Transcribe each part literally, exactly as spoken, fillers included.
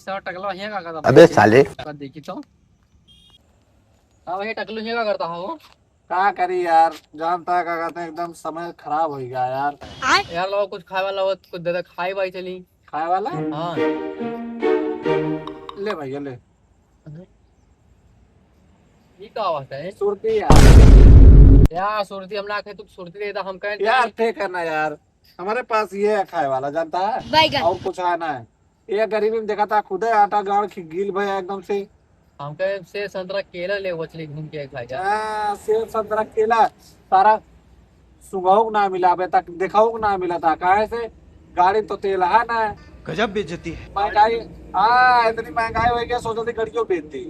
तो टकला हियाँ का करता अबे भाई? साले। का देखी तो। का भाई टकलू हियाँ का करता हो? का करी यार, जानता है का कहते हैं, एकदम समय खराब हो गया यार। यार लाओ कुछ खाए वाला हो, कुछ दे दे, खाए भाई चली। खाए वाला? हाँ। ले भैया ले। ये का बात है? सुरती यार। यार सुरती हम ना खाए, तू सुरती दे दे, हम कहें यार, ठीक है ना यार, हमारे पास ये है खाए वाला, जानता है? बैगन। और कुछ है ना है। ये गरीबी में देखा था, खुदे आटा गाड़ के गील भया एकदम से। हम कहे सेब संतरा केला ले, वो चली घूम के खाए जा। हाँ, सेब संतरा केला, सारा सुंघाऊ के ना मिला, अबे तक देखाऊ के ना मिला था, काहे से गाड़ी तो तेल है ना। गजब बेइज्जती है। महंगाई, हाँ, इतनी महंगाई हो गया, सोचा थी गाड़ियों बेच दी।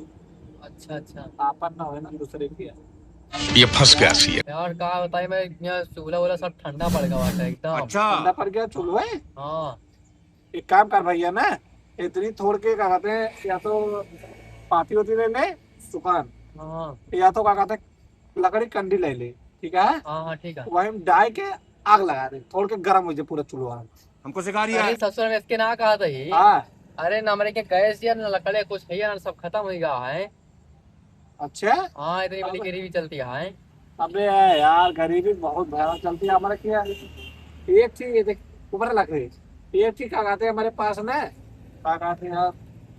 अच्छा, अच्छा। आपन ना होए ना, दूसरे की है। ये फंस गया सी है। यार, का बताई मैं, यहाँ चूल्हा वूल्हा सब ठंडा पड़ गया बाटे एकदम। अच्छा। ठंडा पड़ गया चूल्हा है? हाँ। एक काम कर भैया ना, इतनी थोड़ के का कहते हैं, या तो पाती होती ले ले, सुखान, हाँ। या तो का कहते हैं, लकड़ी कंडी ले ले, ठीक है? हाँ, हाँ, ठीक है। वही में डाल के आग लगा दे, थोड़ के गर्म हो जाए पूरा चूल्हा। हमको सिखा रिया अरे है। ससुर में इसके ना कहा था ही। हाँ। अरे ना हमरे के गैस या ना लकड़ी कुछ है या ना, सब खत्म हो गया है। अच्छा? हाँ, इतनी बड़ी अब गरीबी चलती है। अबे यार, गरीबी बहुत भयानक चलती है हमारे क्या। एक चीज ये देख, ऊपर लग रही। एक चीज का कहते हैं हमारे पास ना, का कहते हैं यार,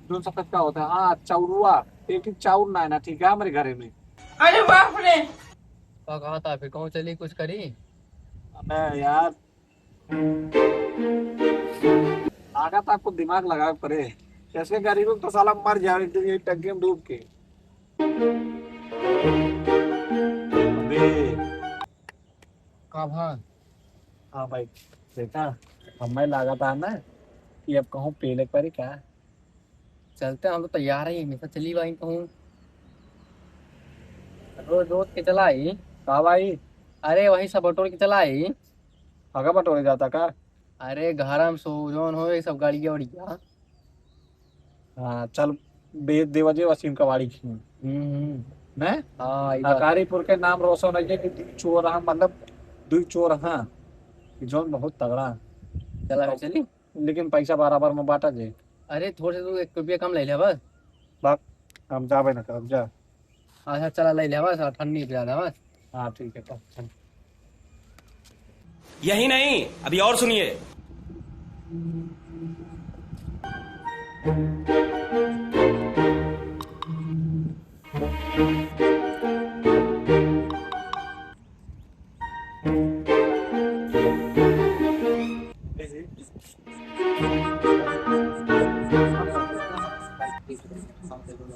जो सफेद का होता है, हाँ, चौरुआ। एक चीज चाउर ना है ना, ठीक है, हमारे घरे में। अरे बाप रे। का कहा था फिर, कहूँ चली कुछ करी? अबे यार, आगा तो आपको दिमाग लगावे के पड़े। कैसे गरीबों तो साला मर जावे एक दिन ये टंकी में डूब के। अबे। का भा? हाँ भाई, देखा, हमें लागत है ना कि अब कहूँ पेले के पड़ी का? चलते हम तो तैयार ही, हमेशा चली भाई कहूँ। रोज रोज के चला ही। का भाई? अरे वही सब बटोर के चला ही। आगा बटोरे जाता का? अरे घर में सो जौन हो, ये सब गाड़िया उड़िया। हाँ, चल, बेच देवा जे वसीम कबाड़ी की। हम्म, हम्म। ने? हाँ, ई बात। अकारीपुर के नाम रोशन है कि दुई चोर हाँ, मतलब, दुई चोर हाँ। कि जौन बहुत तगड़ा। चला, तो चली। लेकिन पैसा बराबर में बांटा जे। अरे, थोड़े से तू एक रुपया कम ले ले बस। बाप, हम जाबे ना करब, जा। अच्छा, चला, ले ले बस, और ठंडी पे ज्यादा बस। हाँ, ठीक है, तो चल। यही नहीं, अभी और सुनिए।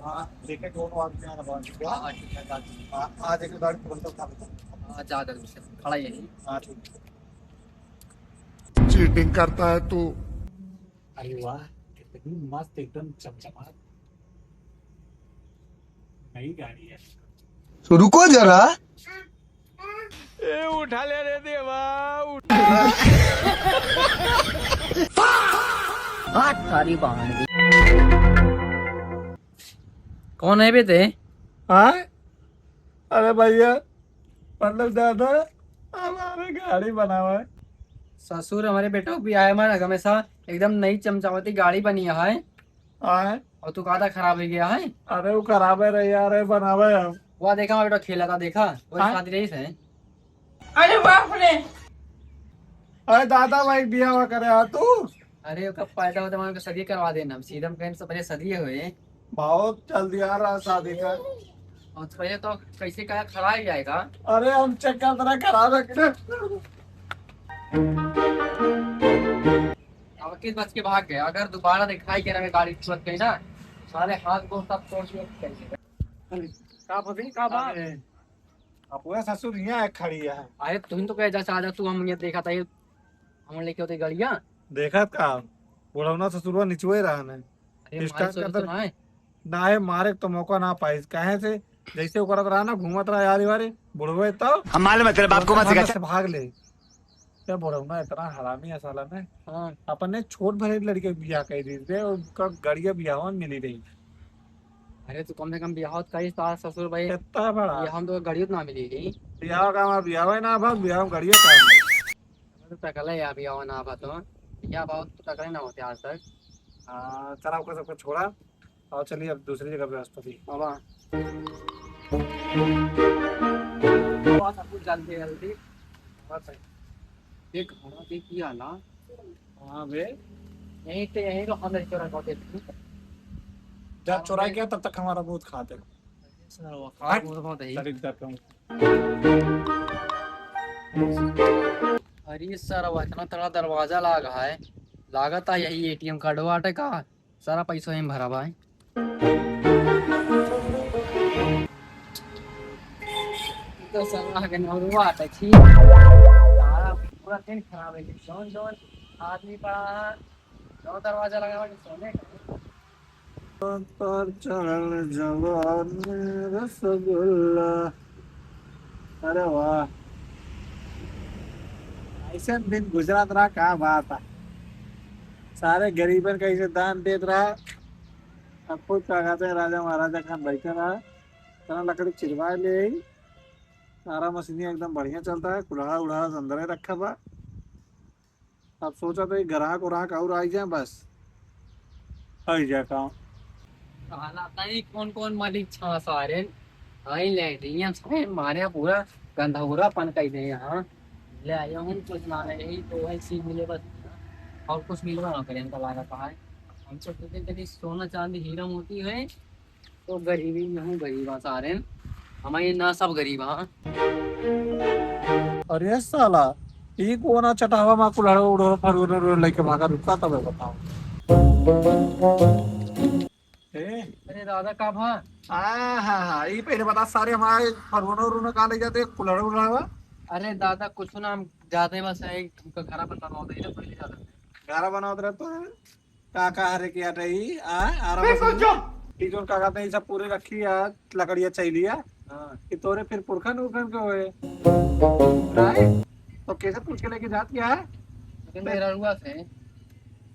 हाँ, देखिए, दोनों आदमी आ रहा है। हाँ, हाँ, ठीक है, हाँ, हाँ, देखिए, गाड़ी खोल दो, उठा लो। हाँ, जा, जल्दी से, खड़ा ही है। हाँ, ठीक है। चीटिंग करता है तू। अरे वाह, कितनी मस्त, एकदम चमचमात नई गाड़ी है। तो रुको जरा। ए, उठा ले रे देवा, उठा। हाथ थारी बहन की। कौन है बे ते? हाँ? अरे भैया, मतलब दादा, हमारे गाड़ी बनावा है। ससुर, हमारे बेटो बियाह में हमेशा एकदम नई चमचमाती गाड़ी बनी है। हाँ। और तू कहता खराब हो गया है? अरे वो खराब है रे यार, ये बनावे हम। वो देखा, हमारा बेटा खेला था, देखा? वो हाँ? शादी रही है। अरे बाप रे। अरे दादा भाई, बियाह करे आ तू? अरे ओकर पैदा होते हमारे सदी करवा देना, हम सीधा हम कहें सबरे सदी हुए। बहुत जल्दी आ रहा शादी का। और तो पहले तो कैसे क्या खराब ही जाएगा। अरे हम चेक कर रहे, खराब है कि नहीं? अब किस बच के भाग गए? अगर दोबारा दिखाई दे रहा है गाड़ी छुअत गई ना, सारे हाथ गोड़ सब तोड़ के फेंक देंगे। अरे, का भभी, का बा? अरे, अब वह ससुर यहाँ है, खड़ी है। अरे, तुम तो कहे जा, आजा तू, हम ये देखा था, ये हम लेके होते गड़िया। देखत का? बुढ़ौना ससुरवा निचुए रहा ने। अरे, मारे स्टार्ट सोच कर तो दे। ना है। ना है, मारे तो मौका ना पाइस। काहे से? जैसे ओकरा रहा ना, घूमत रहा यारी वारी, बुढ़वे तो हम मालूम है, तेरे बाप को मत सिखा। से भाग ले। क्या बोलूं ना, इतना हरामी है साला ने। हाँ। अपने छोट भरे लड़के बियाह कर दी थे, उनका गड़िया बियाह में मिली रही। अरे, तू कम से कम बियाह तो करी, सास ससुर भाई। कितना बड़ा? ये हम तो गड़िया तो ना मिली रही। बियाह का हमारा बियाह है ना, बस बियाह में गड़िया का है। तो टकले या बियाह ना बा तो। बियाह बहुत तो टकले ना होते आज तक। हाँ, चला, ओकर सबको छोड़ा और चलिए अब दूसरी जगह बृहस्पति। बाबा। बाबा, सब कुछ जल्दी, जल्दी। बात है। एक घोड़ा देखिए आला। हाँ बे। यहीं पे, यहीं तो हम चोरा कर देते हैं। जब चोराई गया, तब तक हमारा बहुत खाते। सर, वो हट। खा, वो तो बहुत है। सर, इधर कम। अरे सर, वो इतना तगड़ा दरवाजा लाग है, लागत है यही एटीएम कार्ड बाटे का, सारा पैसा यहीं भरा बा। तो सर, आगे नौरवा आटे छी। सारा पूरा दिन खराब है, जौन जौन आदमी पड़ा है, जो दरवाजा लगा हुआ है, सोने का। पर चढ़ल जवान रसगुल्ला। अरे वाह, ऐसे दिन गुजरात रहा, का बात है। सारे गरीबन का ऐसे दान देत रहा। अब खुद का कहते हैं, राजा महाराजा खान बैठे रहा, इतना लकड़ी चिरवा ले आई। सारा मशीनिया एकदम बढ़िया चलता है, कुल्हाड़ा उल्हाड़ा तो अंदर ही रखा बा। अब सोचा तो एक ग्राहक उराहक और आई जाए, बस आई जाए काम। साला तई कौन कौन मालिक छा सारे। आई लैट्रिन से मारे पूरा गंधौरापन कर दे यहाँ। ले आया हूँ कुछ ना रहे, यही तो है चीज मिले बस, और कुछ मिलवा ना करे इनका लागत है। हम सोचते थे कहीं सोना चांदी हीरा मोती है, तो गरीबी में हूँ, गरीब हाँ सारे। हमारे ना सब गरीब हाँ। अरे साला, ई कोना चटहवा मा कुल्हड़ो उड़ो फरुनो रो लेके भागा, रुका तबे बताओ। ए? अरे दादा, का भा? आ, हाँ, हाँ, ई पहले बता सारे, हमारे फरुनो उरुनो का ले जाते, कुल्हड़ो उल्हड़ो? अरे दादा, कुछ ना, हम जाते बस, एक हमका घर बनवाओ दे, पहले जाते। घर बनावत रहे तो का, का हरे किया रही, आ, आराम से बिल्कुल चुप। ई जोन का कहते हैं, ई सब पूरे रखी है, लकड़िया चाहिए। हाँ। कि तोरे फिर पुरखन उरखन के होए। राय? तो कैसे पूछ के लेके जात क्या है? लेकिन मेहररुआ से।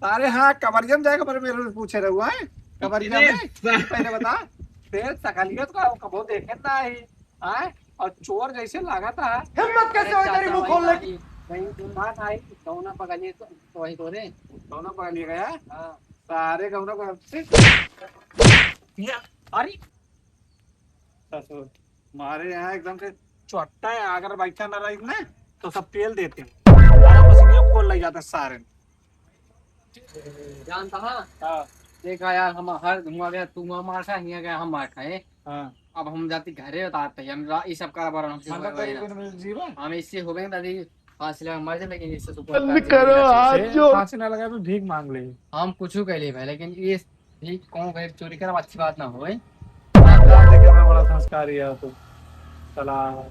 अरे हाँ, कबरिया में जाएगा, पर मेरे से पूछे रहुआ है। कबरिया अरे में? पहले बता, फिर सकलियत का कबो देखे ना है। आए? और चोर जैसे लागत है। हिम्मत कैसे अरे हुई तेरी चाचा, मुंह वही खोलने की? कहानी, वही बात आई, कौना पकड़ लिए तो, तो वही तो रे। कौना पकड़ लिए गया? हाँ। सारे कौना पकड़, ये, अरे। ससुर, मारे यहाँ एकदम से चोट्टा है, अगर बैठा ना रही ना, तो सब पेल देते हैं। सारा मशीनियों खोल ले जाते सारे। जानता है? हाँ। देखा यार, हम हर धुआं गया, तू वहाँ मार खा, हियाँ गया, हम मार खाए। हाँ। अब हम जाती घरे बताते हैं, हम रा-, ये सब कारोबार हमसे मतलब होए तेरे ना। को नहीं जीवन? हम इससे हो गए दादी, फांसी लगा मर जाए, लेकिन इससे सुकून बंद करो हाथ से, जो। फांसी ना लगा, मैं भीख मांग ले। हम कुछ कह ले भाई, लेकिन ये भीख कौन भाई चोरी करे, अच्छी बात ना होए। काम देखे ना, बड़ा संस्कारी है तू। चला,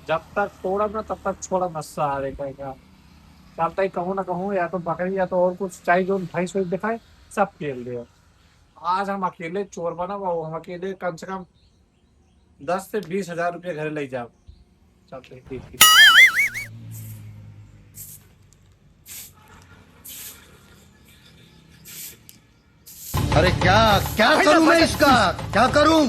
जब तक छोड़ब ना, तब तक छोड़ब ना सारे कहेगा। चलता ही कहूँ ना कहूँ, या तो बकरी या तो और कुछ चाहिए, जो भैंस वैस दिखाए, सब पेल दे। आज हम अकेले चोर बनब, और हम अकेले कम से कम दस से बीस हजार रुपये घरे ले जाओ। चलते, ठीक, ठीक। अरे क्या, क्या करूं मैं इसका, क्या करूं?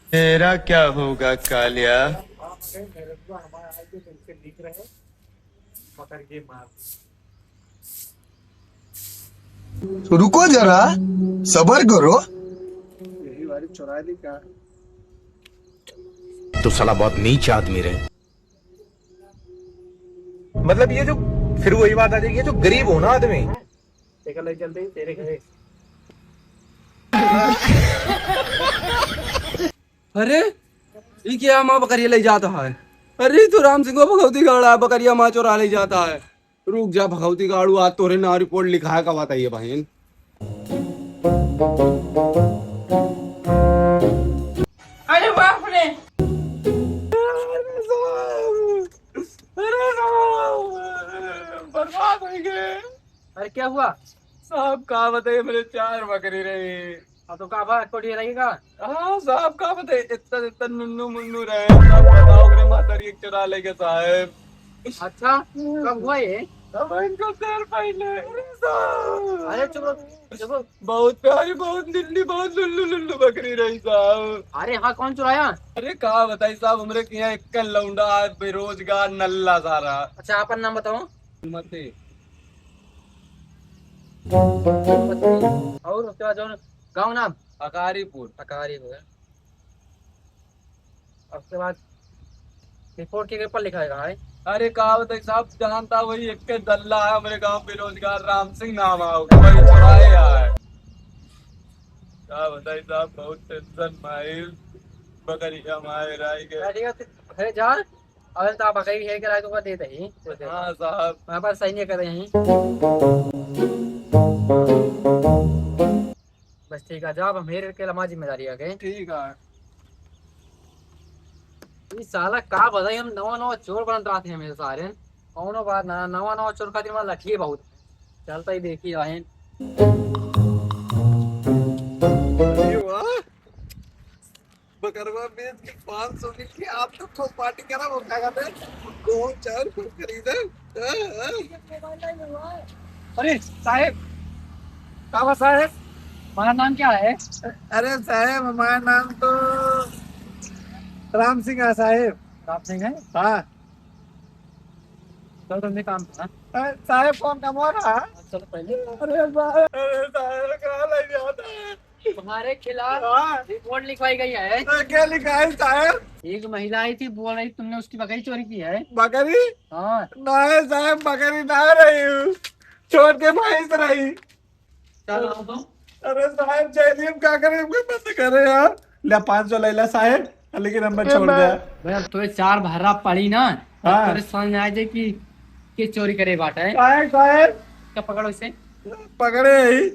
तेरा क्या होगा कालिया? रुको जरा, सबर करो। यही वाली चुरा ली का? तो साला बहुत नीच आदमी रहे। मतलब ये जो, फिर वही बात आ जाएगी, ये जो गरीब हो ना आदमी। देखा, ले चलते ही तेरे घरे। अरे, ई क्या माँ बकरिया ले जाता है? अरे, ई तो राम सिंह भगवती गाड़ा है, बकरिया माँ चोरा ले जाता है। रुक जा भगवती गाड़ू, आज तोरे नाव रिपोर्ट लिखाए का बताइए बहन। अरे बाप रे। अरे साहब, बर्बाद हो गए। अरे क्या हुआ? साहब का बताइए, मेरे चार बकरी रही। अब तो का बा, कोठी रहेगा? हाँ साहब, का बताइए, इतना, इतना नुन्नू मुन्नू रहे, साहब बताओ, ओकरे माता री एक चुरा लेके साहब। अच्छा, कब हुआ ये? अब इनको सर पहले। अरे साहब। अरे चुप रहो, चुप रहो। बहुत प्यारी, बहुत निन्नी, बहुत लुल्लू लुल्लू बकरी रही साहब। अरे हाँ, कौन चुराया? अरे का बताई साहब, हमरे के यहाँ एक लौंडा है, बेरोजगार नल्ला सारा। अच्छा, आपन नाम बताओ। मती। और उसके बाद जो गाँव नाम? अकारीपुर। अकारीपुर। उसके बाद रिपोर्ट के पेपर लिखाएगा है। अरे का बताई साहब, जानता वही एक दल्ला है हमरे गाँव, बेरोजगार राम सिंह नाम है, वही चुराए है। का बताई साहब, बहुत टेंशन में है। बकरिया माए राई के। अरे जा, अबे तो आप बकरी है के राई तो दे दे ही। हाँ साहब। हमारे पास सही नहीं करे हैं। बस ठीक है, जाब हम हेर के लमा जिम्मेदारी आ गए। ठीक है। ई साला का बताई, हम नवा नवा चोर बनत रहते हैं हमेशा सारे। कौनो बात ना, नवा नवा चोर खातिर हमारा लठिए बहुत है। चलता ही देखी आए। अरे वाह, बकरवा बेच के पाँच सौ मिल के आप तो खूब पार्टी करा, वो क्या कहते हैं, कौन चार खूब खरीदे। हाँ, हाँ। अरे साहेब, का बा साहेब? हमारा नाम क्या है? अरे साहेब, हमारा नाम तो राम सिंह है साहेब। राम सिंह है? हाँ। चलो, तुमने काम था। अरे साहेब, कौन कमवा रहा? चलो पहले। अरे साहेब, अरे साहेब, कहाँ लग जाता है? तुम्हारे खिलाफ हाँ। रिपोर्ट लिखवाई गई है। तो क्या लिखा है साहेब? एक महिला आई थी, बोल रही तुमने उसकी बकरी चोरी की है। बकरी? हाँ। नहीं साहेब, बकरी ना रही हूँ, छोट के भैंस रही। चलो आओ तुम। अरे साहेब, जेल में का करे, हमके बंद करे यार। ले पाँच सौ ले ला साहेब, लेकिन हम छोड़ दे। भाई, अब तोरे चार भर्रा पड़ी ना, तब हाँ। तोरे समझ में आ जाए कि के चोरी करे बाटे। साहेब, साहेब। क्या पकड़ो इसे? पकड़े ही।